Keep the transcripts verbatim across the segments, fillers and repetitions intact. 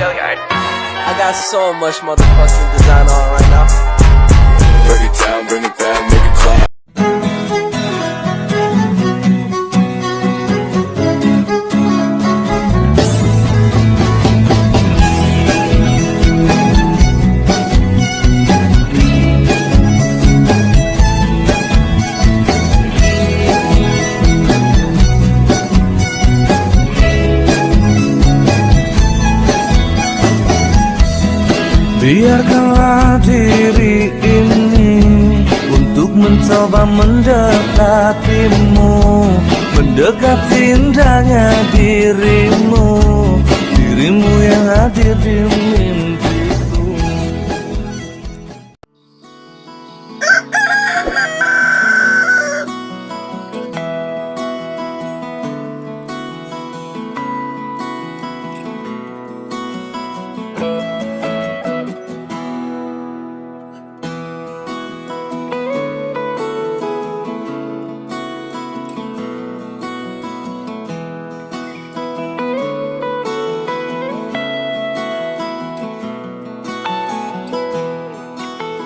I got so much motherfucking design on right now. Break it down, bring it back, make it clap. Biarkanlah diri ini untuk mencoba mendekatimu, mendekati indahnya dirimu, dirimu yang hadir di mimpiku.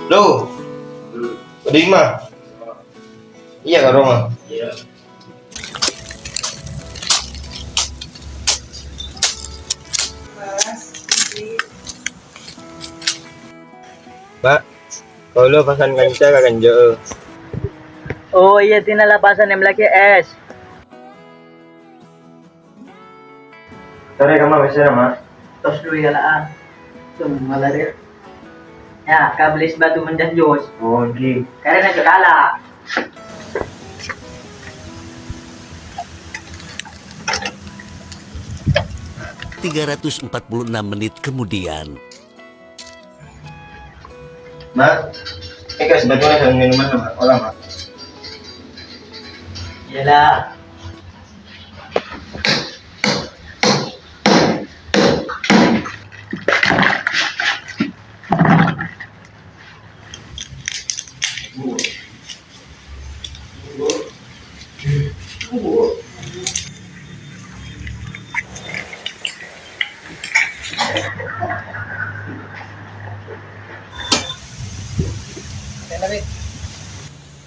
Lo, Dima. Iyâ, ka roma. Iyâ. Pak, kaulâ pasan kanca ka kanjâ'â. Oh iyâ, dinala pasan èmellèaghi es. Torè kamma pèssèna, Ma'? Tos dulu ya, La. Cuma lari. Ya, kabeli sepatu menjas jos. Oh, nggih. Karena segala. Tiga ratus empat puluh enam menit kemudian. Ma', èngghi sepatuna sareng minuman, Ma'. Ola, Ma'. Iyâ, La.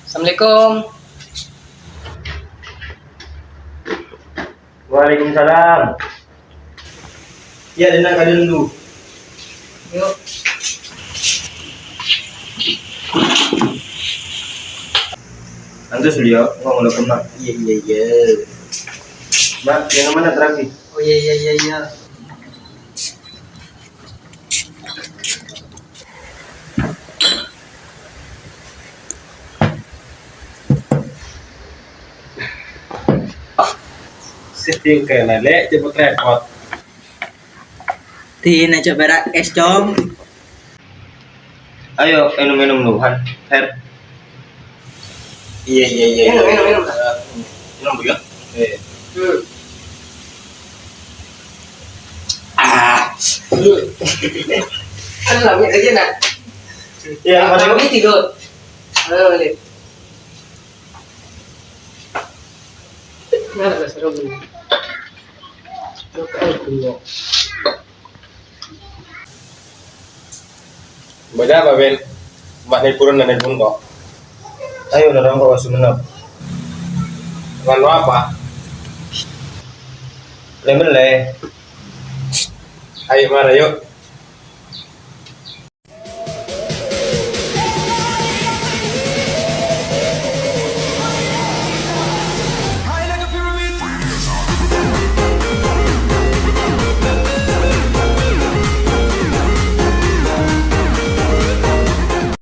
Assalamualaikum. Waalaikumsalam. Iyâ, dâ' enna' ka dâlem, Du. Yuk. Antus, Lio, ngomong lo kemma. Iyâ, iyâ, iyâ. Ma', minumanna terakhir. Oh, iyâ, iyâ, iyâ, iyâ. Sè tinggal, Lè', cepet repot. Dina coba rak es, Com. Ayo, ènom-ènom dulu, Han. Her. Iyâ, iyâ, iyâ, iyâ. Ènom, ènom, ènom. Ènom dulu, ya. Oke. Hmm. Ah. Kan lama aja, nak. Ya, kalau mari. Ini tidur. Ayo, balik. Nggak ada seru, Bu. Buka, Bu. Bâdâ apa, Ben? Mbah Nipurun dan Nipun kok. Ayo, dorong kok, Sumenep. Nganu apa? Lè-mellè. Ayo, mara, yuk.